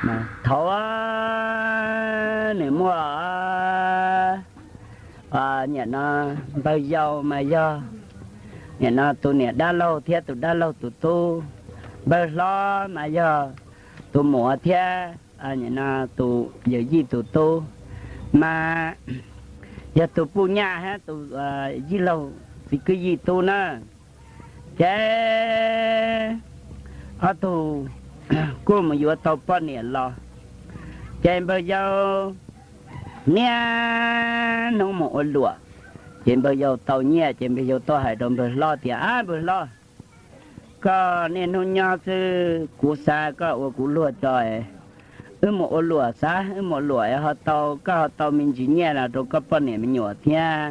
Thaum nws muaj, nim no npawg yau mas yog, nim no tus niam dab laug thiab tus dab laug tus tub. Npawg hlob mas yog tus muam thiab, nim no tus yawm yij tus tub, mas yog tus puj nyaj hab tus yij laug txiv kwj yij tub na. Ces ob tug kuj mus yuav tau poj niam los, ces npawg yau niaj hnub mus ua luam. Ces npawg yau tau nyiaj ces npawg yau tuaj hais rau npawg hlob tias, Ab npawg hlob, koj niaj hnub nyob xwb, kuv xav koj ua kuv luag tso, wb mus ua luam xav, wb mus ua luam es ho tau, koj ho tau me ntsis nyiaj los rau koj poj niam me nyuam thiab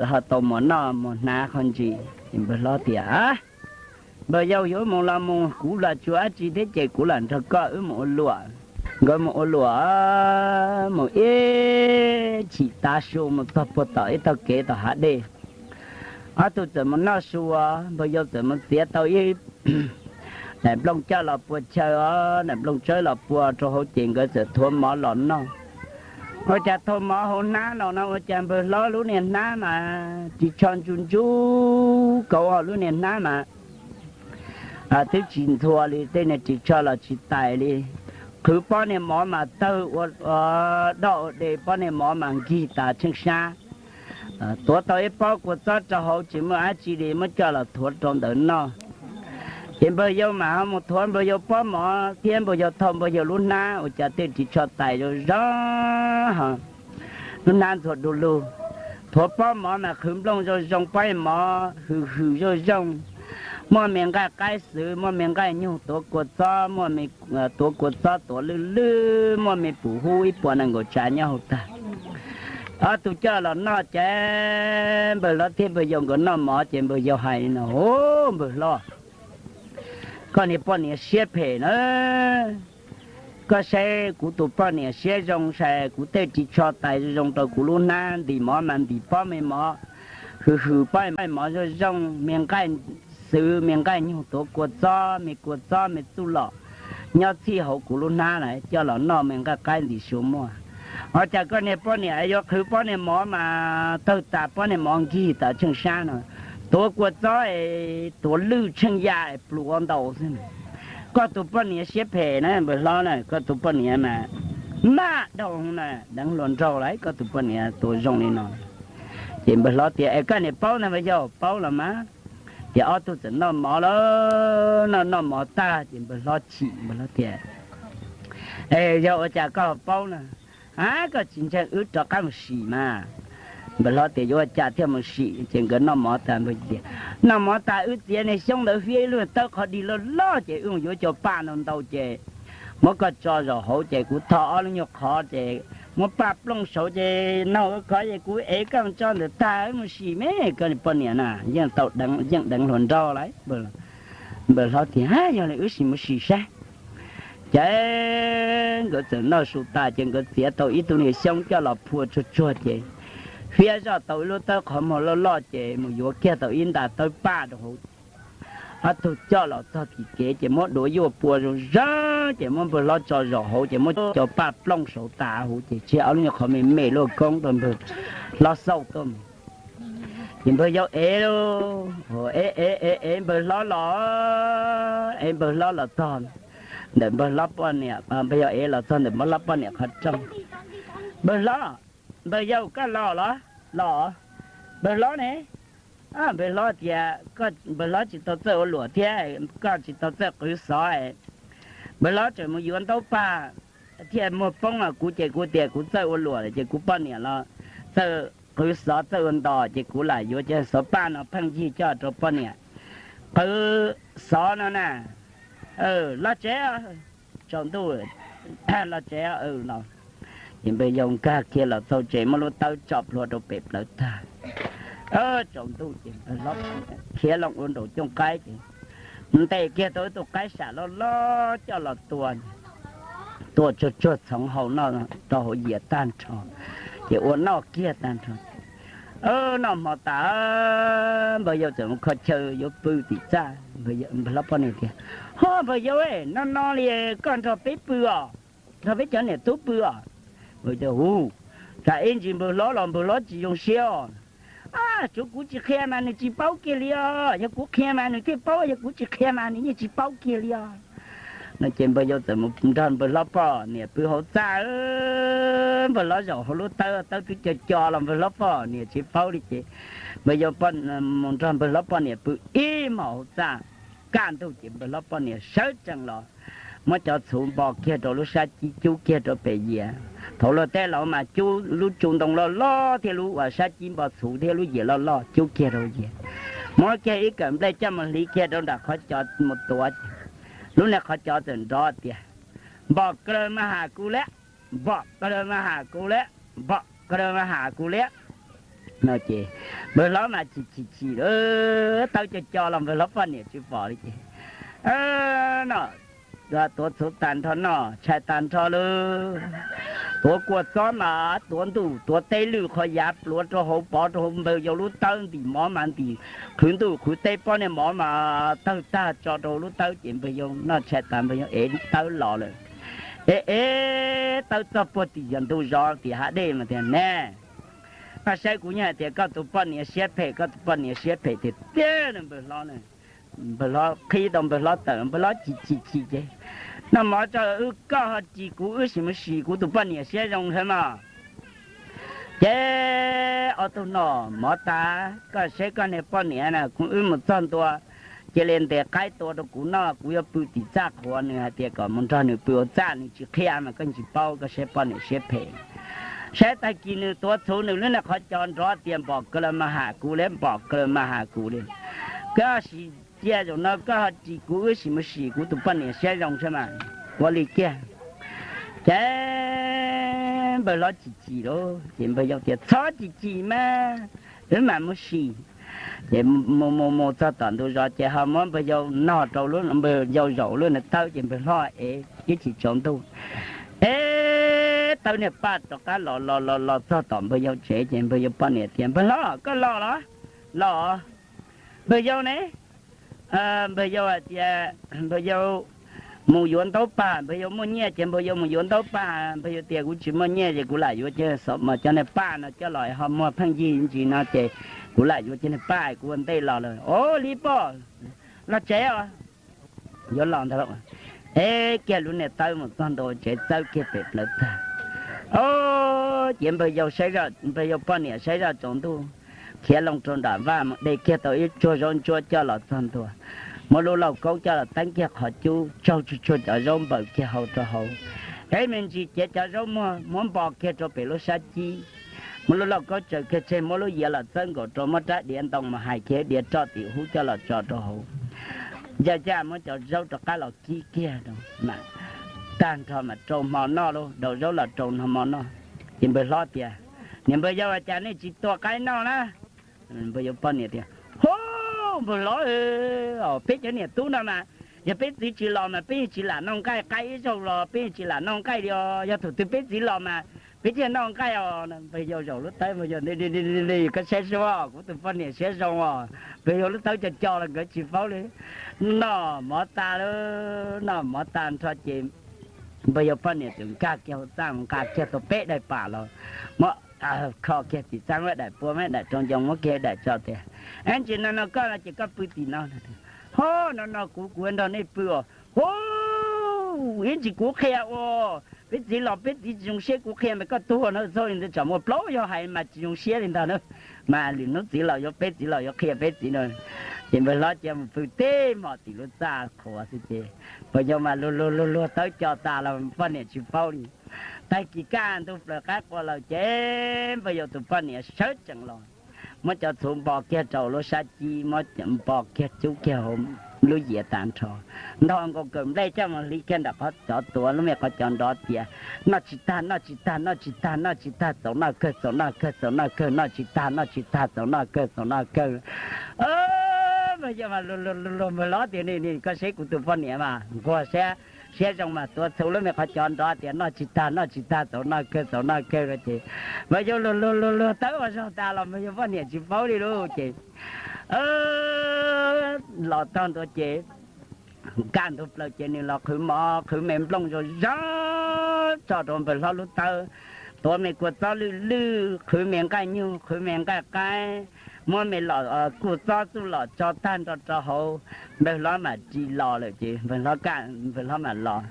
ho tau muas noj muas hnav qhov ntsis. Ces npawg hlob tias, Npawg yau, yuav mus los mus, kuv los tsis ua dab tsi thiab ces kuv lam nrog koj wb mus ua luam. Nkawd mus ua luam, mus ib chim tav su mus txog puag tom ib tog kev tom hav dej. Ob tug txawm mus noj su, npawg yau txawm mus txiav tau ib daim nplooj coj los pua chaw os, daim nplooj tsawb los pua rau hauv ces nkawd txawm thuav mov los noj. Ua cas thuav mov hauv hnab los no ua cas npawg hlob lub niag hnab mas ris tsho ntsuj ntsuj kauv, lub niag hnab mas twb tsis ntxhua li, tej niag ris tsho los tsis tais li. Qhwv pob niag mov mas tawg ua doj ua de, pob niag mov mas nkig tas tsheej sab. Tuav tau ib pob kua txob rau hauv tsis muaj dab tsi li, muab coj los thuav rau ntawd noj. Ces npawg yau mas ho mus thuav npawg yau pob mov thiab npawg yau thau npawg yau lub hnab, ua cas tej ris tsho tais zoo zoo, lub hnab ntxhua du lug. Thuav pob mov mas qhwv nplooj zoo zoo, pob mov hws hws zoo zoo, muaj me nqaij qaib xwv, muaj me nqaij nyug tuav kua txob, muaj tuav kua txob tuav lwj lwj, muaj me pum hub ib puas nees nkaum tsav nyob hauv tag. Ob tug coj los noj ces npawg hlob thiab npawg yau nkawd noj mov ces npawg yau hais li no, Npawg hlob, koj niag poj niam siab phem na, koj saib kuv tus poj niam siab zoo sai, kuv tej ris tsho tais zoo rau kuv lub hnab, ntim mov mas ntim pob me mov hws hws, pob me mov zoo zoo, me nqaij xwv, me nqaij nyug tuav kua txob, me kua txob me txuj lom nyob txhij hauv kuv lub hnab lawm, coj los noj me nqaij qaib ntxim suav muaj. Ua cas koj niag poj niam yuav qhwv pob niag mov mas tawg tas, pob niag mov nkig tas tsheej sab no, tuav kua txob es tuav lwj tsheej ya es pluav ntau xwb. Koj tus poj niam siab phem na npawg hlob na, koj tus poj niam mas maj dhau na, deev hluas nraug lawm, koj tus poj niam tua zoo li no. Ces npawg hlob tias, Es koj niam paub ntag npawg yau? Paub los mas. Ces ob tug txawm noj mov lawm, noj noj mov tag ces npawg hlob chim, npawg hlob tias, Es yog ua cas koj ho paub na? A, koj tsis ntseeg wb rov qab mus sim mas. Npawg hlob tias, Yuav ua cas thiaj mus sim? Ces nkawd noj mov tas npawg tias, Noj mov tas wb txiav niag xyoob ntawd, fiab ib lub tawb qhov dig loj loj ces wb mus yuav cov paj ntau ntau ces muab koj tso zaum hauv ces kuv tho ob lub nyuag qhov ces muab paj plooj saud ces nag khov es kuv ev koj mus tso ntawm tag wb mus sim me. Koj poj niam na yeej tau, yeej deev hluas nraug lawm. Npawg hlob tias, Yog li wb sim mus sim saib. Ces nkawd txawm noj su tas ces nkawd txiav tau ib tug niag xyoob coj los phua tsuag tsuag ces fiab zoj tau ib lub tawb qhov muag loj loj ces mus yuav kiag tau ib nta tawb paj rau hauv. Ob tug coj los txog tim kev ces muab duav yuaj pua zoo zoo ces muab npawg hlob tso zaum hauv ces muab cov paj plooj saud tas huv ces tseg ob lub nyuag qhov me me luaj koob rau npawg hlob xauj tuaj mus. Ces npawg yau ev, ev ev ev ev npawg hlob los, ev npawg hlob los txog ntawm npawg hlob poj niam, npawg yau ev los txog ntawm npawg hlob poj niam qhov rooj. Npawg hlob, npawg yau koj los los? Los. Npawg hlob ne? Npawg hlob tias, npawg hlob tsis tau txawj ua luam thiab, koj tsis tau txawj qhwv xov. Npawg hlob tseem mus yuav ntaub paj thiaj muag poob los kuv ces kuv tias kuv txawj ua luam lawm ces kuv poj niam los txawj qhwv xov txawj ua ntos ces kuv lam yuav cov xov paj no pheej yig coj rau poj niam qhwv xov no na. Los tsev, tsaus ntuj los tsev los. Ces npawg yau nkag kiag los txog tsev muab lub tawb tso plhuav rau pem plawv tag. Tsaus ntuj ces npawg hlob khiav loo ua nraum cooj qaib ces ntes kiag tau ib tug qaib sam loj loj coj los tua, tua tsuag tsuag txhoov hau noj rau hauv yias tag nrho, ces ua noj kiag tag nrho. Noj hmo tas, npawg yau txawm mus kho chaw yuav pw tim txaj. Npawg hlob poj niam tias, Ho npawg yau, no no li koj nrog peb pw os, nrog peb cov niam tub pw os. Hu, tsam ib ntsis npawg hlob los npawg hlob tsis zoo siab os. Tsuav kuv tsis qhia mas nws tsis paub kiag li os, yog kuv qhia mas nws thiaj paub, yog kuv tsis qhia mas nws yeej tsis paub kiag li os. No ces npawg yau txawm mus nrog npawg hlob poj niam pw hauv txaj. Npawg hlob zaum hauv lub tawb, tawb twb co co los npawg hlob poj niam tsis paub li ces npawg yau mus nrog npawg hlob poj niam pw ib hmos hauv txaj. Kaj ntug ces npawg hlob poj niam sawv tsees los muab cov txhuv npo kiag rau lub sab cib, cub kiag rau pem yias. Thaum luag tej laus mas cub lub tsu ntoo loj loj thiab lub uas sab cib npo txhuv thiab lub yias loj loj cub kiag rau yias. Muab kiag ib kawm nplej coj mus hliv kiag rau nram qhov cos mus tuav. Lub niag qhov cos txawm nrov tias, Npom ka laws mas ham kuv liab, npom ka laws mas ham kuv liab, npom ka laws mas ham kuv liab. No ces npawg hlob mas chim chim chim, tawb co co los npawg hlob poj niam tsis pom li ces no tuav txhuv tag nrho, noj tshais tag nrho lawm. Tuav kua txob mas tuav ntuj tuav teb lwj qhov yav pluav rau hauv pov rau hauv npawg yau lub tawb, ntim mov mas ntim qhwv ntuj qhwv teb pob niag mov mas tawg tag tso rau lub tawb ces npawg yau noj tshais tas npawg yau ev tawb los lawm. Ev ev tawb txog puag tim yog ntug zos tim hav dej mas tias, Ne, koj saib kuv yeej hais tias koj tus poj niam siab phem, koj tus poj niam siab phem tiag tiag npawg hlob. Npawg hlob qhib tau npawg hlob tawm, npawg hlob chim chim chim ces, Noj mov tso, koj ho ris kuv wb sim mus sim kuv tus poj niam siab zoo thiab mas. Ces ob tug noj mov tas, Koj saib koj niag poj niam na, kuv wb mus txog ntua, cia li ntes qaib tua rau kuv noj, kuv yuav pw tim txaj qhuav. Nws hais tias kom mus nrog nws pw hauv txaj, nws tsis qhia mas koj tsis paub, koj saib poj niam siab phem. Saib tag kis nws tuav txhuv nws lub niag qhov cos nrov tias, Npom ka laws mas ham kuv liab, npom ka laws mas ham kuv li. Koj sim cia zaum no koj ho ris kuv wb sim mus sim kuv tus poj niam siab zoo thiab mas. Ua li kiag ces npawg hlob chim chim lauj, ces npawg yau tias, Txhob chim chim mas, wb mam mus sim. Ces mus mus mus txog tom ntug zos ces ho muab npawg yau no rau, npawg yau zaum lub niag tawb ces npawg hlob ev ib chim tsaus ntuj. Ev tawb niag paj rov qab los los los los txog tom npawg yau tsev ces npawg yau poj niam tias, Npawg hlob, koj los los? Los. Npawg yau ne? Npawg yau hais tias, npawg yau mus yuav ntaub paj, npawg yau muaj nyiaj ces npawg yau mus yuav ntaub paj. Npawg yau tias, Kuv tsis muaj nyiaj ces kuv lam yuav cov, xov mas cov niag paj no coj los ho muag pheej yig ntsis no ces kuv lam yuav cov niag paj, kuv ua ntej los lawm. Os, li poj, los tsev os. Yuav los ntag lauj. Ev kiag lub niag tawb mus txog ntua tsev txawb kiag pem plawv tag. Os, ces npawg yau poj niam saib zoj tsaus ntuj, khiav loo rau nram vaj mus de kiag tau ib tsuag zaub ntsuab coj los txog ntua, muab lub lauj kaub coj los teeb kiag qhov cub, tsaug tsuag tsuag cov zaub npaws kiag hau rau hauv. Ev me ntsis ces cov zaub muag muab npo kiag rau pem lub sab cib, muab lub lauj kaub tsaws kiag tseg, muab lub yias los txawb nkaus rau, muab rab diav ntoo mas hais kiag diav roj tim hub coj los tso rau hauv. Ncaj ncaj muab cov zaub rov qab los kib kiag rau, tag nrho mas rau hmo noj lauj, daus zaub los rau hmo noj. Ces npawg hlob tias, Niam npawg yau, cas nej tsis tua qaib noj na? Npawg yau poj niam tias, Hub, npawg hlob, peb cov niam tub no mas, yog peb txiv tsis los mas peb yeej tsis lam noj nqaij, qaib ib zaug los peb yeej tsis lam noj nqaij li os. Yog thaum twg peb txiv los mas peb thiaj noj nqaij os. Npawg yau zaum lub tawb, npawg yau tias, Koj saib seb, kuv tus poj niam siab zoo os. Npawg yau lub tawb co co los nkawd tsis paub li. Noj mov tas lawm, noj mov tas nrho ces npawg yau poj niam txawm nkag kiag hauv txaj mus nqa kiag tau peb daim pam los, muab kho kiag tim txaj, muab daim pua, muab daim rau ncoo, muab kiag daim tso tias, Ib ntsis no no koj no ces koj pw tim no. Ho no no kuv, kuv nrog nej pw os. Hu, ib ntsis kuv qhia ua, peb txiv los peb txiv tsis zoo siab, kuv qhia mas koj tuag no, txhob li ntawd, tsam muaj plaub yog hais mas tsis zoo siab li ntag na. Mas lwm hnub txiv laus yuav, peb txiv laus yuav qhia peb txiv no. Ces npawg hlob cia mus pw tib hmos tim lub txaj qhuav xwb ces npawg yau mas luag luag luag luag tawb co tas los poj niam tsis paub li. Tag kis kaj ntug plaws qaib qua lawm ces npawg yau tus poj niam sawv tsees los, muab cov txhuv npo kiag rau lub sab cib, muab npo kiag cub kiag hauv lub yias tas nrho, nto nkaus kawm nplej coj mus hliv kiag nram qhov cos tuav, lub me qhov cos nrov tias, Noj tsis tag, noj tsis tag, noj tsis tag, noj tsis tag, txaus noj kawg, txaus noj kawg, txaus noj kawg, noj tsis tag, noj tsis tag, txaus noj kawg, txaus noj kawg. Npawg yau mas luag luag luag luag npawg hlob tias, Koj saib kuv tus poj niam mas nquag siab, siab zoo mas tuav txhuv lub me qhov cos nrov tias, Noj tsis tag, noj tsis tag, txaus noj kawg, txaus noj kawg no ces npawg yau luag luag luag luag tawb ua zog tas los npawg yau poj niam tsis paub li lauj ces los txog ntua ces kaj ntug plaws ces nws los qhwv mov qhwv me nplooj zoo zoo tso rau npawg hlob lub tawb, tuav me kua txob lwj lwj, qhwv me nqaij nyuj, qhwv me nqaij qaib, muab me los kuj txob txuj lom tso tag nrho rau hauv. Npawg hlob mam ris los lawm ces npawg hlob kaj npawg hlob mam los,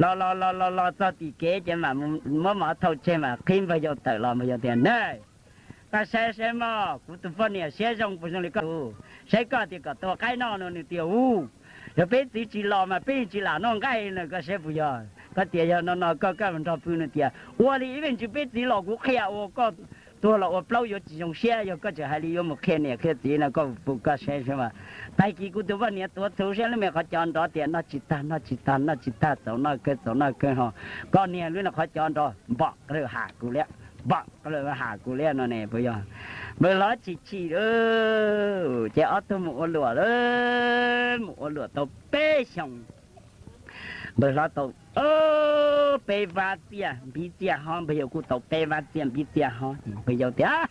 los los los los los txog tim kev ces mam muab mov thau tseg mam qhib npawg yau tawm los. Npawg yau tias, Neb, koj saib saib mog, kuv tus poj niam siab zoo puas zoo li koj tus? Saib koj tias kom tua qaib noj no nws tias, U, yog peb txiv tsis los mas peb tsis lam noj nqaij no, koj saib puas yog? Koj tias yog no no koj, koj mus nrog pw, nws tias, Ua li ib vej ntsis peb txiv los kuv qhia ua koj tuag los ua plaub yuav tsis zoo siab, yog koj tseem hais li yuav mus qhia niam qhia txiv no, koj puas, koj saib saib mas. Tag kis kuv tus poj niam tuav txhuv saib lub me qhov cos nrov tias, Noj tsis tag, noj tsis tag, noj tsis tag, txaus noj kawg, txaus noj kawg ho. Koj niag lub qhov cos nrov npom qw ham kuv liab, npom qw ham kuv liab no ne puas yog? Npawg hlob chim chim, ces ob tug mus ua luam lawm, mus ua luam tau peb xyoos. Npawg hlob tau peb vab txiaj npib txiaj hob, npawg yau kuj tau peb vab txiaj npib txiaj hob. Ces npawg yau tias,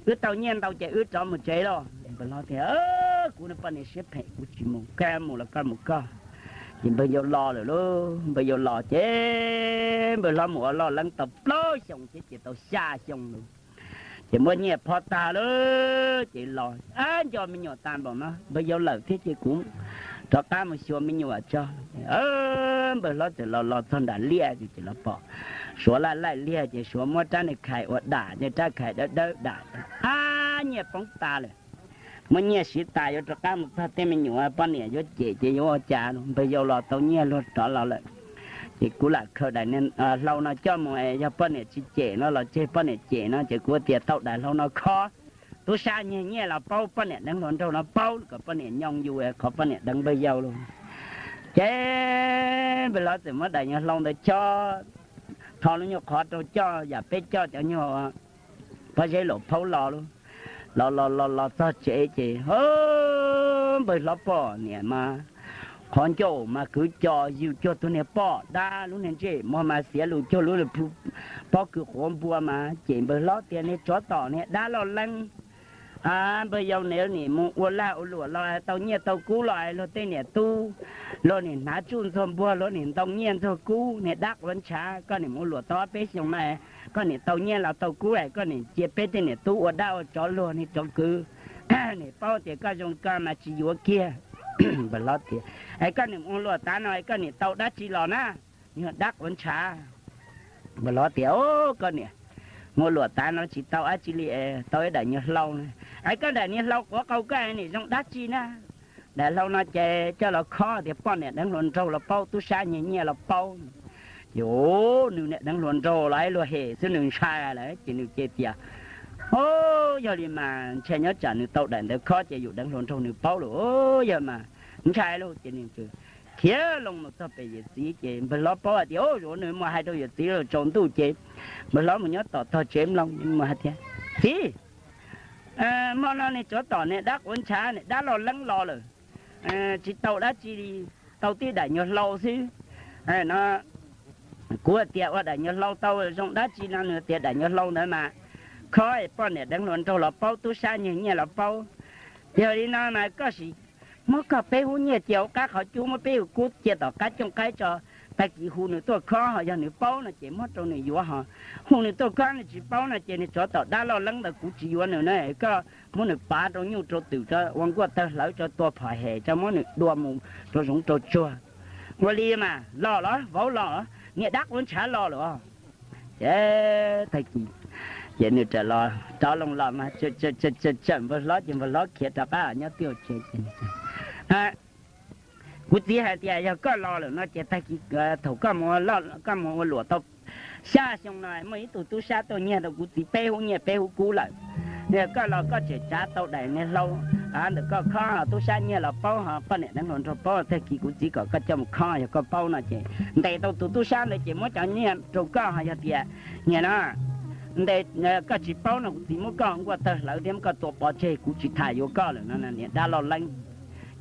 Wb tau nyiaj ntau ces wb rov mus tsev lauj. Npawg hlob tias, Kuv poj niam siab phem, kuv tsis mus, koj mus los koj mus koj. Ces npawg yau los lawm lauj. Npawg yau los ces npawg hlob mus ua loj leeb tau plaub xyoos thiab ces tau xya xyoo lawm. Ces muab nyiaj phob tag lawm ces los, ab, nco me nyuam tas npaum no, npawg yau lawm thiab ces kuv rov qab mus xyuas me nyuam tso. Npawg hlob txawm los los txog nram liaj ces los pom Suav laij laij liaj ces Suav muab rab niag khais ua dam, ces rab khais dawb dawb dam. Ab, nyiaj poob tas lawm. Muab nyiaj siv tas yuav rov qab mus txog tej me nyuam, poj niam yuav cem ces yuav ua cas? Npawg yau los tau nyiaj luag rov los lawm. Ces kuv lam khaws daim hlau no coj mus, yog poj niam tsis cem no los tseg, poj niam cem no ces kuv tias tau daim hlau no khob, tub sab nyiag nyiaj los paub, poj niam deev hluas nraug no paub kom poj niam nyoo yus qhov poj niam deev npawg yau lauj. Ces npawg hlob txawm muab daim nyuag hlau ntawd chob, tho lub nyuag qhov rau coj yam peb coj cov nyuag pob zeb luam phaub los lauj. Los los los los txog tsev ces npawg hlob poj niam mas qhov ncauj mas kwv co yws cuag tus niag poj dab, lub niag ntsej muag mas xiav lus cuag lub pob kws quav npua mas. Ces npawg hlob tias, Niag tsov tom niag dab loj leeb, npawg yau neb nim mus ua lag ua luam los tau nyiaj tau kub los luag tej niam tub, luag nim hnav tsuj ntxuag npuag, luag nim ntoo nyiaj ntxuag kub, niag dab quav ntshav, koj nim mus ua luam tau ob peb xyoos no, koj nim tau nyiaj los tau kub, koj nim cia peb tej niam tub ua dab ua tsov luag, niag tsov kwv, nim paub tias koj zoo ko mas tsis yuav kiag. Npawg hlob tias, Es koj nim ua luam tav no koj nim tau dab tsi los na? Niag dab quav ntshav. Npawg hlob tias, Koj niam, ua luam tav no tsis tau dab tsi li, tau ib daim nyuag hlau na. Es koj daim niag hlau quav qau koj nim zoo dab tsi na? Daim hlau no ces coj los khob tias poj niam deev hluas nraug los paub, tub sab nyiag nyiaj los paub. Ces nws niam deev hluas nraug los ib luag hem xwb nws ntshai lawm ces nws cia tias, O, yog li mas ntshai nyob tsam nws tau daim ntawd khob ces yus deev hluas nraug nws paub lawm, yog mas ntshai lauj. Ces nws khiav loo mus txog pem yawm txiv ces npawg hlob paub hais tias, O, nws mus hais rau yawm txiv lawm. Tsaus ntuj ces npawg hlob mus nyob tom tog tsev mloog, mus hais tias, Txiv, hmo no niag tsov tom niag dab quav ntshav, niag dab loj leeb los lawm, tsis tau dab tsi li, tau tib daim nyuag hlau xwb no. Kuv tias ua daim nyuag hlau tau zoo dab tsi no, nws tias daim nyuag hlau ntawd mas khob poj niam deev hluas nraug los paub, tub sab nyiag nyiaj los paub. Yog li no mas koj sim muab koj peb hub nyiaj cia hauv qab qhov cub, muab peb hub kub cia tom qab cooj qaib tso, tag kis hu nws tuaj khob, ho yog nws paub no ces muab rau nws yuav, ho hu nws tuaj khob nws tsis paub no ces niag tsov tom dab loj leeb ntawd kuv tsis yuav nws na. Koj muab nws pav rau nyuj rau twm tso, ua nkuaj tawg hlawv tso, tua phom hem tso, muab nws dua mus rau zoov rau tsuag. Ua li mas los los, vauv los, niag dab quav ntshav los lawm. Ces tag kis ces nws rawm los rov loo los mas tseem npawg hlob ces npawg hlob khiav rov qab nyob twj tsev ces, Kuv txiv hais tias yog koj los lawm no ces tag kis thaum koj mus ua luam tau xya xyoo no muaj ib tug tub sab tuaj nyiag rau kuv txiv peb hub nyiaj peb hub kub lawm. Yog koj los koj tseem tsav tau daim niag hlau ntawm koj khob, tub sab nyiag los paub, ho poj niam deev hluas nraug paub, tag kis kuv txiv kom koj coj mus khob, yog koj paub no ces ntes tau tus tub sab ntawd ces muab cov nyiaj rau koj, ho yog tias nyiag no ntes koj tsis paub no kuv txiv muab koj nkuaj tawg hlawv thiab muab koj tua pov tseg, kuv tsis tham yuav koj lawm no, niag dab loj leeb.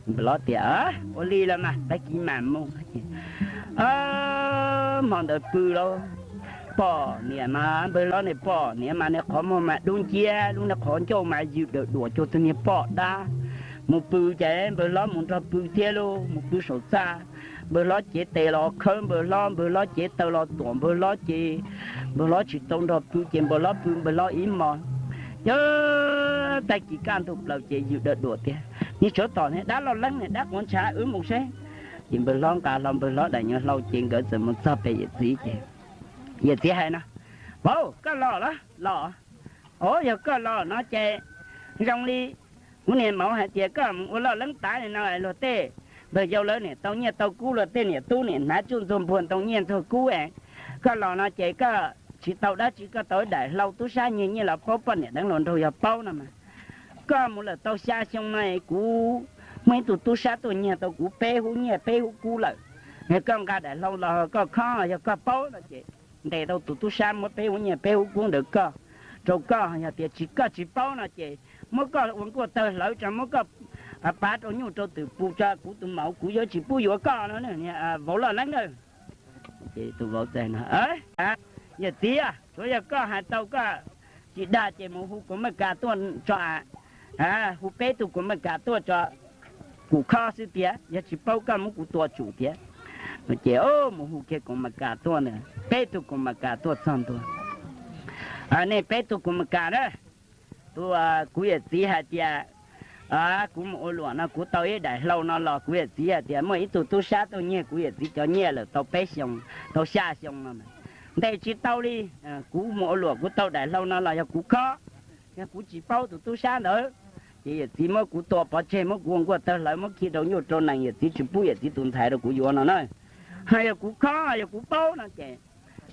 Npawg hlob tias, Ua li los mas tag kis mam mus. Hmo ntawd pw lauj, poj niam mas npawg hlob niag poj niam mas niag qhov muag mas dub nciab, lub niag qhov ncauj mas yws dawm duam cuag tus niag poj dab. mus pw ces npawg hlob mus nrog pw thiab lauj, mus pw saum txaj. Npawg hlob cev tes los khawb npawg hlob, npawg hlob cev taw los tuam npawg hlob ces npawg hlob tsis tau nrog pw ces npawg hlob pw npawg hlob ib hmos. Yog tag kis kaj ntug plaws ces yws dawm duam tias, Niag tsov tom niag dab loj leeb niag dab quav ntshav, wb mus seb. Ces npawg hlob nqa hlo npawg hlob daim nyuag hlau ces nkawd txawm mus txog pem yawm txiv ces yawm txiv hais no, Vauv, koj los los los? Os, yog koj los no ces zoo li kuv niag maum hais tias koj mus ua loj leeb tav li no, luag tej npawg yau lawv niam tau nyiaj tau kub, luag tej niam tub niam hnav tsuj ntxuag npuag ntoo nyiaj ntxuag kub. Koj los no ces koj tsis tau dab tsi, koj tau ib daim hlau tub sab nyiag nyiaj los paub poj niam deev hluas nraug yog paub no mas. Koj mus lawm tau xya xyoo no kuv muaj ib tug tub sab tuaj nyiag tau kuv peb hub nyiaj peb hub kub lawm. Yog koj nqa daim hlau los koj khob, yog koj paub no ces ntes tau tus tub sab muab peb hub nyiaj peb hub kub ntawd koj, rau koj. Yog tias tsis, koj tsis paub no ces muab koj ua nkuaj tawg hlawv tso, muab koj pav rau nyuj rau twm pus tso, kuv tus maum kuv yuav tsis pub yuav koj no, vauv loj leeb na. Ces tus vauv txawm hais no, Yawm txiv, tsuav yog koj hais tau koj tsis dag ces mus hu kuv maj kas tuaj tso, hu peb tug kuv maj kas tuaj tso kuv khob xwb tiag, yog tsis paub koj muab kuv tua tsum tiag. Ces mus hu kiag kuv maj kas tuaj na, peb tug kuv maj kas tuaj txog ntua. Nej peb tug kuv maj kas na, tus, kuv yawm txiv hais tias kuv mus ua luam no kuv tau ib daim hlau no los kuv yawm txiv hais tias muaj ib tug tub sab tuaj nyiag kuv yawm txiv cov nyiaj lawm tau peb xyoos, tau xya xyoo no ntes tsis tau li. Kuv mus ua luam kuv tau daim hlau no los yog kuv khob, yog kuv tsis paub tus tub sab ntawd ces yawm txiv muab kuv tua pov tseg, muab kuv ua nkuaj tawg hlawv, muab khi rau nyuj rau nees, yawm txiv tsis pub yawm txiv tus ntxhais rau kuv yuav no na. Yog kuv khob yog kuv paub no ces,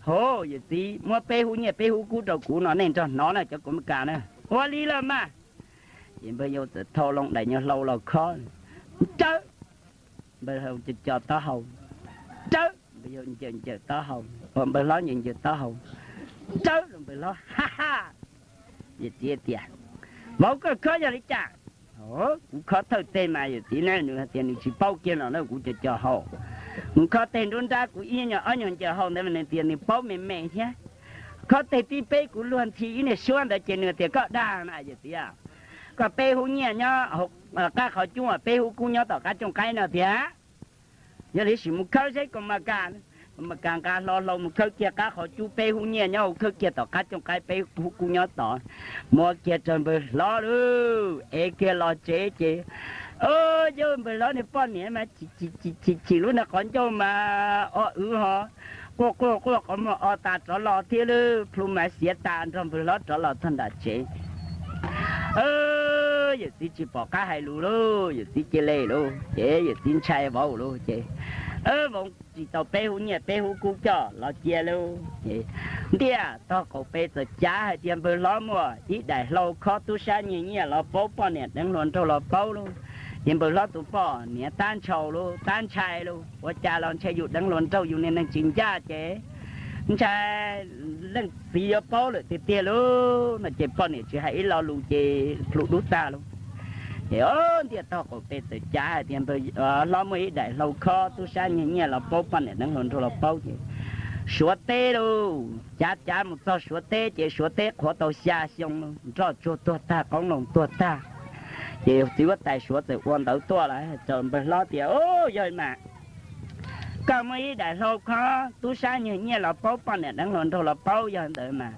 hov, yawm txiv muab peb hub nyiaj peb hub kub rau kuv no, nej nrog hnov na cov kuv maj kas na. Ua li los mas. Ces npawg yau txawm thau loo daim nyuag hlau los khob, rawb, npawg hlob ncaws ncaws taub hau, rawb, npawg yau ncaws ncaws taub hau, npawg hlob ncaws ncaws taub hau, rawb, npawg hlob, ha ha. Yawm txiv tias, Vauv, koj khob yog li cas? Kuv khob thawj teg mas yawm txiv na, nws hais tias nws tsis paub kiag no na, kuv cov cov hau. Nws khob teg nruab nrab kuv ib nyuag ob nyuag ncaws hau ntawd mas nws tias nws paub me me thiab. Khob teg tib peb kuv luag ntxhi ib niag suab ntawd ces nws tias koj dag na yawm txiv, koj peb hub nyiaj nyob qab qhov cub, peb hub kub nyob tom qab cooj qaib no tiag. Yog li sim mus khawb seb kuv maj kas. Kuv maj kas nqa hlo hlau mus khawb kiag qab qhov cub, peb hub nyiaj nyob hauv, khawb kiag tom qab cooj qaib, peb hub kub nyob tod. Muab kiag rau npawg hlob lauj, ev kiag los tsev ces, o, yog npawg hlob niag poj niam mas chim chim lub niag qhov ncauj mas o wv ho quaj quaj quaj qhov muag o tas rov los thiab lauj, plhu mas xiav tas nrog npawg hlob rov los txog nram tsev. Yawm txiv tsis pom qab hais lus lauj, yawm txiv cia li lauj, ces yawm txiv ntshai vauv lauj, ces vauv tsis tau peb hub nyiaj peb hub kub coj los cia lauj. Ces ntiaj tog qaum pem txawm cav hais tias npawg hlob muaj ib daim hlau khob tub sab nyiag nyiaj los paub poj niam deev hluas nraug los paub lauj. Ces npawg hlob tus poj niam tab ntshai lauj, tab ntshai lauj, ua cas los ntshai yus deev hluas nraug, yus niag neeg tsis ncaj ces ntshai leej txiv yuav paub lawm tiag tiag lauj no ces poj niam tsis hais ib lo lus ces plhu dub tag lauj. Ces ntiaj tog qaum pem txawm cav hais tias npawg hlob muaj ib daim hlau khob tub sab nyiag nyiaj los paub poj niam deev hluas nraug los paub ces suav teb lauj, cav cav mus txog suav teb ces suav teb qhuav tau xya xyoo lauj, nroj tsuag tuag tag, qoob loo tuag tag. Ces txiv huab tais suav txawm ua ntawv tuaj lawm rau npawg hlob tias, Yog mas koj muaj ib daim hlau khob tub sab nyiag nyiaj los paub poj niam deev hluas nraug los paub, yog ntawd mas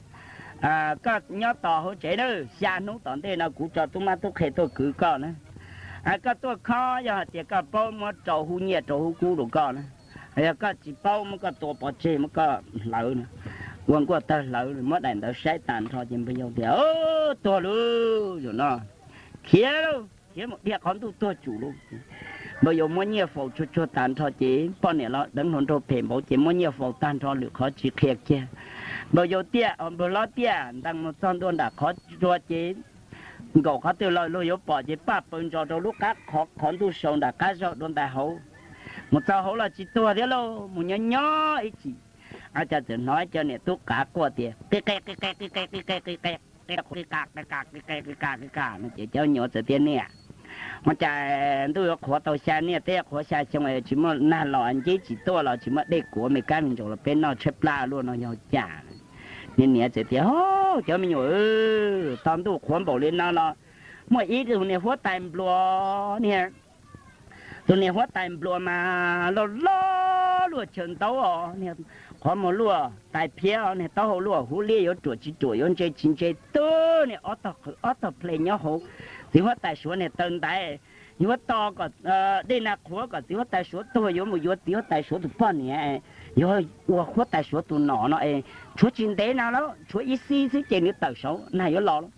koj nyob tos hauv tsev na, xya hnub tom ntej no kuv tso tub mab tub qhe tuaj kwv koj na. Koj tuaj khob, yog hais tias koj paub muab rau hub nyiaj rau hub kub rau koj na, yog koj tsis paub muab koj tua pov tseg muab koj hlawv na, ua nkuaj tawg hlawv, muab daim ntawv saib tas nrho ces npawg yau tias, Tuag lauj, zaum no khiav lauj, khiav mus dhia qhov ntuj tuag tsum lauj. Npawg yau muab nyiaj faus tsuag tsuag tas nrho ces poj niam los deev hluas nraug phem npaum ces muab nyiaj faus tag nrho lwm qhov tsis qhia kiag. Npawg yau tiaj, npawg hlob tiaj ntees mus txog ntua nram qhov tsua ces nkaum qhov twg los luag yuav pom ces paj paws ntsos rau lub qab qhov ntuj sau nram qab zog dua ntais hauv. Mus txog hauv los tsis tuag thiab lauj, mus nyob nyob ib chim, cas txawm hnov cov niam tub qav quaj tias, Qi qe qi qe qi qe qi qe qi qe qi qe qi qe qi qe qi qe qi qe qi qe qi qe no ces cov nyuam txawm tias, Niam, ua cas ntuj yuav qhuav tau xya niaj teb qhuav xya xyoo tsis muaj nag los nceb tsis tuaj los tsis muaj dej kuav me kab me ntsaum los peb noj tshaib plab luaj no yog cas? Niam txawm tias, Cov me nyuam, tog ntuj qhuav npaum li no los Muaj ib tug niag huab tais npluas, niag, tus niag huab tais npluas mas loj loj luaj chaw ntaub os, niag qhov muag luaj tais phiab, niag taub hau luaj hub liab yuav ruam tsis ruam yuav ntse tsis ntse, twb niag ob tog qhwv ob tog ple nyob hauv txiv huab tais suav niag taw ntaiv. Yuav tos kom dej nag qhuav kom txiv huab tais suav tuag yuav mus yuav txiv huab tais suav tus poj niam, yuav ua huab tais suav tus nom no es tshuav tsis ntev no lawm, tshuav ib xib xwb ces nws tawm saud nag yuav los lawm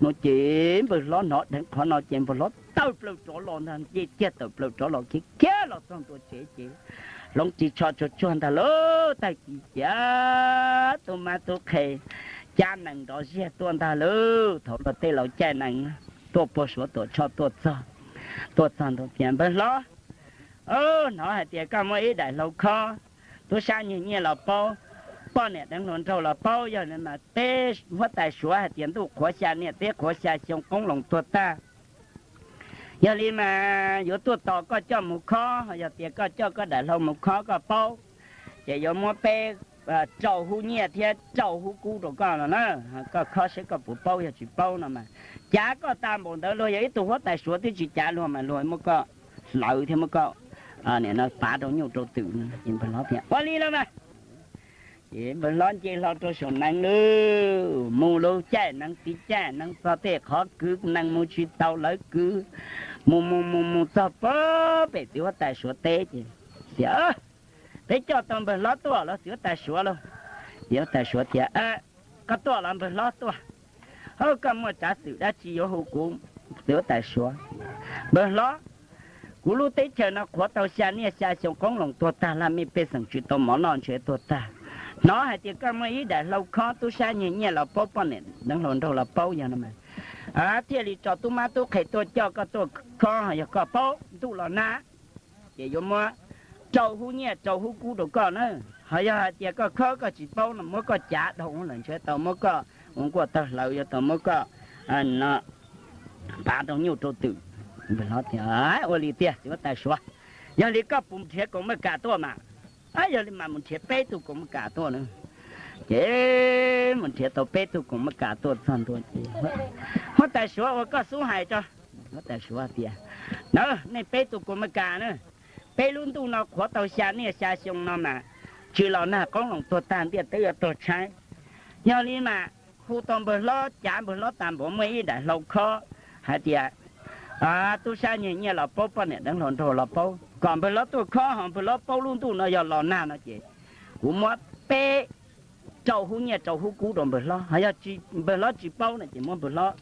no. Ces npawg hlob hnov dheev qhov no ces npawg hlob tawm plaws rov los ntag, nce kiag tawm plaws rov los khiav khiav los txog ntua tsev ces hloov ris tsho tsuag tsuag ntag lauj. Tag kis ces tub mab tub qhe cab nees nrov ziag tuaj ntag lauj. Thaum luag tej laus caij nees tuaj puag Suav Tuam Tshoj tuaj txog, tuaj txog ntua tias, Npawg hlob, hnov hais tias koj muaj ib daim hlau khob, tub sab nyiag nyiaj los paub, poj niam deev hluas nraug los paub, yog li mas peb huab tais Suav hais tias ntuj qhuav xya niaj teb qhuav xya xyoo qoob loo tuag tag. Yog li mas yuav tuaj tos koj coj mus khob, yog tias koj coj koj daim hlau mus khob koj paub, ces yuav muab peb rau hub nyiaj thiab rau hub kub rau koj no na. Koj khob saib koj puas paub, yog tsis paub no mas cav koj tag npaum ntawd, luag yog ib tug huab tais Suav twb tsis cav luag mas luag muab koj hlawv thiab muab koj pav rau nyuj rau twm. Ces npawg hlob tias, Ua li los mas. Ces npawg hlob nce hlo rau saum nees lauj, mus lub caij nees tiv caij nees txog tej qhov kwv nees mus tsis tau lawv kwv, mus mus mus mus txog pem txiv huab tais Suav teb ces tias, Peb coj tau npawg hlob tuaj los txiv huab tais Suav lauj? Txiv huab tais Suav tias, Koj tuaj los npawg hlob tuaj? Hawb, koj muaj tsav xwm dab tsi yuav hu kuv txiv huab tais Suav? Npawg hlob, kuv lub teb chaws no qhuav tau xya niaj xya xyoo qoob loo tuag tag, laj mej pej xeem tsis tau mov noj ntshe tuag tag. Hnov hais tias koj muaj ib daim hlau khob, tub sab nyiag nyiaj los paub, poj niam deev hluas nraug los paub, yog no mas thiaj li tso tub mab tub qhe tuaj coj koj tuaj khob. Yog koj paub, ntuj los nag ces yuav muab rau hub nyiaj rau hub kub rau koj na. Ho yog hais tias koj khob koj tsis paub no muab koj cav dhau lawm ntshe tau muab koj ua nkuaj tawg hlawv, yuav tau muab koj pav rau nyuj rau twm. Npawg hlob tias, Ua li tiag txiv huab tais Suav, yog li koj puas nrhiav kaus maj kas tuaj mas? Yog li mas mus nrhiav peb tug kaus maj kas tuaj na. Ces mus nrhiav tau peb tug kaus maj kas tuaj txog ntua ces, Huab tais Suav, ua koj xub hais tso. Huab tais Suav tias, Na, nej peb tug kaus maj kas na, peb lub ntuj no qhuav tau xya niaj xya xyoo no mas tsis los nag, qoob loo tuag tag, ntiaj teb yuav tuag tshaib. Yog li mas hu tau npawg hlob, cav npawg hlob tag npaum, muaj ib daim hlau khob hais tias tub sab nyiag nyiaj los paub, poj niam deev hluas nraug los paub, kom npawg hlob tuaj khob, ho npawg hlob paub lub ntuj no yog los nag no ces kuv muab peb rau hub nyiaj rau hub kub rau npawg hlob. Ho yog npawg hlob tsis paub no ces muab npawg hlob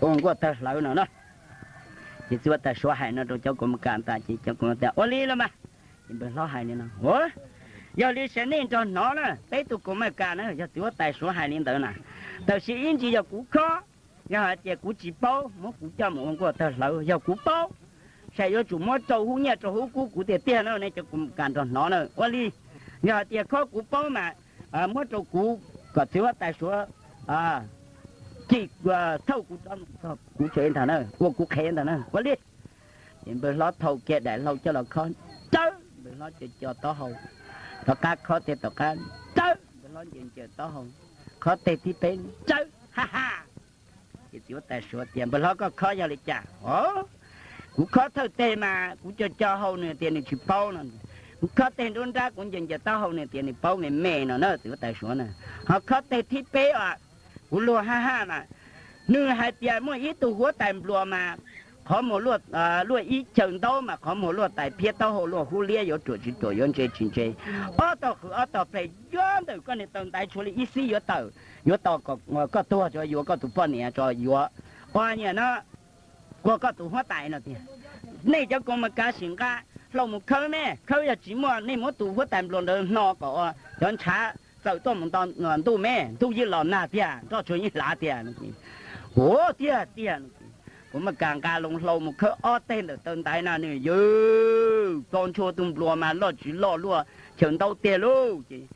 ua nkuaj tawg hlawv no na. Ces txiv huab tais Suav hais no rau cov kaus maj kas tas ces cov kaus maj tias, Ua li los mas. Ces npawg hlob hais li no, Yog li sawv nej nrog hnov na, peb tug kaus maj kas na, yog txiv huab tais Suav hais li ntawd na, tab sis ib ntsis yog kuv khob, yog hais tias kuv tsis paub muab kuv coj mus ua nkuaj tawg hlawv, yog kuv paub, saib yuav tsum muab rau hub nyiaj rau hub kub kuv tiag tiag na, nej cov kaus maj kas nrog hnov na. Ua li, yog hais tias khob kuv paub mas muab rau kuv kom txiv huab tais Suav cim thauj kuv rov kuv tsev ntag na, ua kuv qhev ntag na. Ua li. Ces npawg hlob thau kiag daim hlau coj los khob, nrawb, npawg hlob co co taub hau, tom qab khob tiag tom qab, nrawb, npawg hlob ncaws ncaws taub hau, khob teg thib peb, nrawb, ha ha. Ces txiv huab tais Suav tias, Npawg hlob, koj khob yog li cas? O, kuv khob thawj teg mas kuv co co hau nws tias nws tsis paub no. Kuv khob teg nruab nrab, kuv ncaws ncaws taub hau nws tias nws paub me me no na, txiv huab tais Suav na. Ho khob teg thib peb os, kuv luag ha ha mas, nws hais tias muaj ib tug huab tais npluas mas qhov muag luaj ib chaw ntaub mas qhov muag luaj tais phiab, taub hau luaj hub liab, yuav ruam tsis ruam, yuav ntse tsis ntse, ob tog qhwv ob tog pleg, yuav ntawm koj niag taw ntaiv tshuav li ib xib yuav tawm, yuav tos koj tuag tso yuav koj tus poj niam tso yuav, ua nyias no, ua koj tus huab tais no tiag. Nej cov kaus maj kas sim nqa hlau mus khawb me, khawb yog tsis muaj nej muab tus huab tais npluas ntawd hno kom cov ntshav txawm tuaj mus nto ntuj me, ntuj yeej los nag tiag, nroj tsuag yeej hlav tiag. Ua tiag tiag. Kaus maj kas nqa loo hlau mus khawb ob teg ntawm taw ntaiv na nws yawg, tso ntshua tus npluas mas loj tsis loj luaj chaw ntaub tiag lauj. Ces,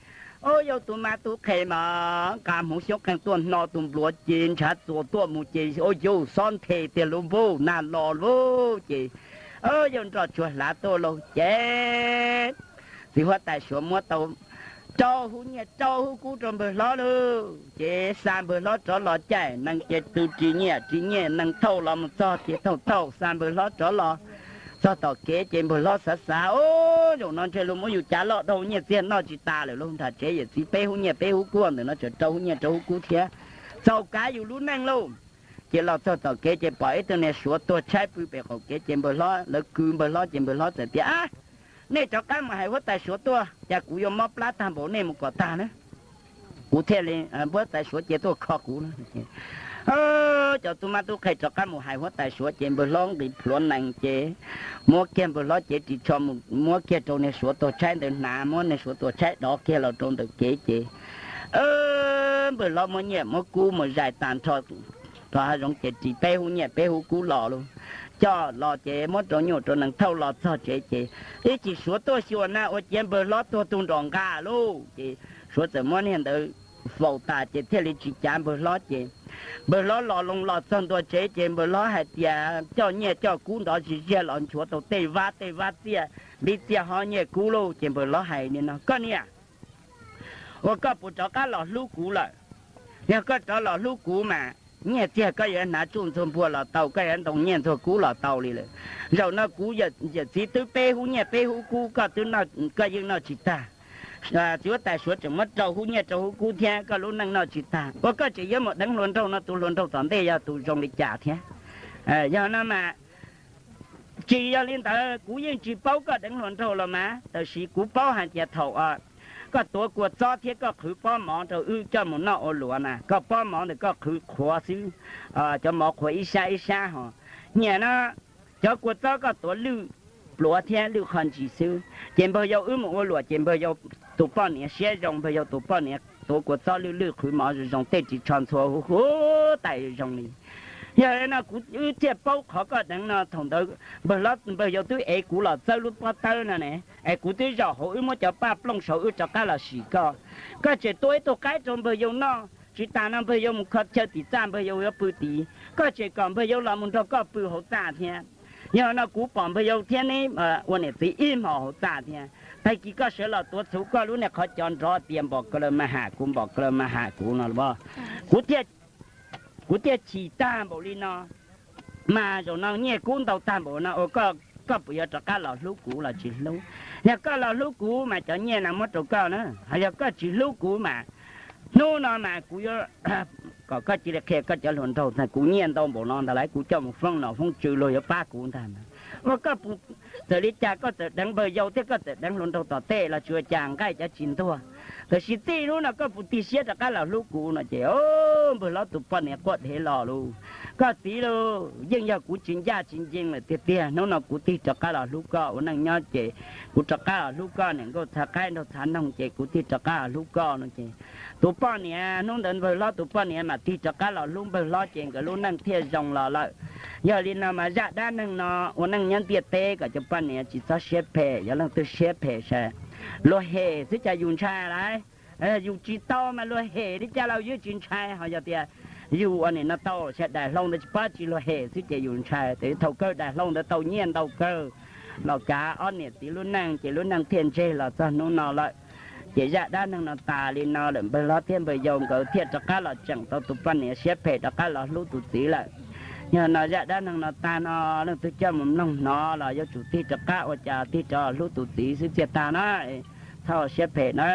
o, yog tus mab tub qhe mas nqa hmuv xyoob qeeg tuaj hno tus npluas ces ntshav txuas tuaj mus ces, o, yawg, xob nthe tiag lauj, npauj nag los lauj. Ces, o, yawg, nroj tsuag hlav tuaj lauj. Ces txiv huab tais Suav muab tau rau hub nyiaj rau hub kub rau npawg hlob lauj. Ces xa npawg hlob rov los caij nees ces tus ris nyiaj ris nyiaj nees thauj los mus txog ces thauj thauj xa npawg hlob rov los txog tom kev ces npawg hlob xav xav, Ub, zaum no ntshe luag muab yus cav loj dhau, nyiaj txiag noj tsis tas lawm lauj. Nram tsev yawm txiv peb hub nyiaj peb hub kub, ntawm no tseem rau hub nyiaj rau hub kub thiab, txaus kav yus lub neej lauj. Ces los txog tom kev ces pom ib tug niag suav tuag tshaib pw pem qaum kev ces npawg hlob, lawv kwv npawg hlob ces npawg hlob txawm tias, Nej rov qab mus hais huab tais suav tuaj, cas kuv yuav mob plab tag npaum, nej mus kom tag na, kuv thiaj li, huab tais suav cia tuaj kho kuv. Cov tub mab tub qhe rov qab mus hais huab tais suav ces npawg hlob nqis plhuav nees ces muab kiag npawg hlob cev ris tsho mus muab kiag rau niag suav tuag tshaib ntawd hnav, muab niag suav tuag tshaib dov kiag los rau ntawm kev ces npawg hlob muab nyiaj muab kub mus zais tag nrho rau hav zoov ces ris peb hub nyiaj peb hub kub los lauj. Coj los ces muab rau nyuj rau nees thauj los txog tsev ces ib chim suav tuaj xyuas na ua ciav npawg hlob tuag tug nrom nqa lauj. Ces suav txawm muab niag ntawd faus tas ces thiaj li tsis cav npawg hlob ces npawg hlob los loo los txog ntua tsev ces npawg hlob hais tias coj nyiaj coj kub nrov zis ziag los nchuav tau tej vab tej vab txiaj, npib txiaj hob nyiaj kub lauj. Ces npawg hlob hais li no, Koj niam, uas koj puas rov qab los hlub kuv lawm? Yog koj rov los hlub kuv mas nyiaj txiag koj yuav hnav tsuj ntxuag npuag los tau, koj yuav ntoo nyiaj ntxuag kub los tau li lawm. Zaum no kuv yawm txiv twb peb hub nyiaj peb hub kub, koj twb, koj yeej noj tsis tag. Txiv huab tais suav tseem muab rau hub nyiaj rau hub kub thiab, koj lub neej noj tsis tag, ua koj tseem yuav mus deev hluas nraug no, tus hluas nraug tom ntej yog tus zoo li cas thiab? Yog no mas tsis yog li ntawd, kuv yeej tsis paub koj deev hluas nraug los mas, tab sis kuv paub hais tias thaum koj tuav kua txob thiab koj qhwv pob mov rau wb coj mus noj ua luam na, koj pob mov ntawm koj qhwv qhuav xwb, cov mov qhuav ib sab ib sab ho. Nyiam no, cov kua txob koj tuav lwj pluav thiab lwj qho ntsis xwb, ces npawg yau wb mus ua luam ces npawg yau tus poj niam siab zoo, npawg yau tus poj niam tuav kua txob lwj lwj qhwv mov zoo zoo, tej ris tsho ntxhua huv huv tais zoo li. Yog li no kuv wb thiaj paub qhov koj deev no, thaum ntawd npawg hlob npawg yau twb ev kuv los txawb lub pob tawb no ne, es kuv twb zaum hauv wb muab cov paj plooj saud wb rov qab los sim koj. Koj tseem tua ib tug qaib rau npawg yau noj, tsis tas no npawg yau mus kho chaw tim txaj npawg yau yuav pw tid, koj tseem kom npawg yau los mus nrog koj pw hauv txaj thiab. Yog no kuv pom npawg yau thiab neb ua niam txiv ib hmos hauv txaj thiab, tag kis koj sawv los tuav txhuv koj lub niag qhov cos nrov tias npom ka law mas ham kuv, npom ka law mas ham kuv no los, kuv thiaj chim tag npaum li no. Mas zaum no nyiaj kub ntau tag npaum no ua koj puas yuav rov qab los hlub kuv los tsis hlub? Yog koj los hlub kuv mas cov nyiaj no muab rau koj na, ho yog koj tsis hlub kuv mas hnub no mas kuv yuav kom koj cia li qhia koj cov hluas nraug, kuv nyiaj ntau npaum no ntag lauj, kuv coj mus foob nom foob tswv luag yuav pab kuv ntag. Ua koj txawm li cas koj txawm deev npawg yau thiab koj txawm deev hluas nraug tom tej los tsis ua cas, nqaij cov tsis ntuag. Tab sis txij hnub no koj puas tig siab rov qab los hlub kuv no ces npawg hlob tus poj niam quaj dhev los lauj, Koj txiv lauj, yeej yog kuv tsis ncaj tsis ncees lawm tiag tiag, hnub no kuv tig rov qab los hlub koj. Ua neej nyob ces kuv rov qab los hlub koj, niam nkauj txhav qaib nraug txhav noog ces kuv tig rov qab los hlub koj no ces tus poj niam, hnub ntawd npawg hlob tus poj niam mam tig rov qab los hlub npawg hlob ces nkawd lub neej thiaj zoo los lawm. Yog li no mas zaj dab neeg no ua neej nyob ntiaj teb kom cov poj niam tsis txhob siab phem, yog leej twg siab phem sav, luag hem xwb cas yus ntshai lauj. Yus tsis tau mas luag hem li cas los yus tsis ntshai, ho yog tias yus ua nim no tau sab daim hlau ntawd tsis pab tsis luag hem xwb ces yus ntshai. Ces thaum kawg daim hlau ntawd tau nyiaj ntau kawg los kav ob niam txiv lub neej ces lub neej thiaj ntseg los txog hnub no lawm. Ces zaj dab neeg no tas li no lawm, npawg hlob thiab npawg yau nkawd thiaj rov qab los tseem tau tus poj niam siab phem rov qab los hlub tus txiv lawm. Yog no zaj dab neeg no tag no, leej twg coj mus mloog hnov los yuav tsum tig rov qab ua cas tig rov hlub tus txiv xwb txiaj tag na, txhob siab phem na.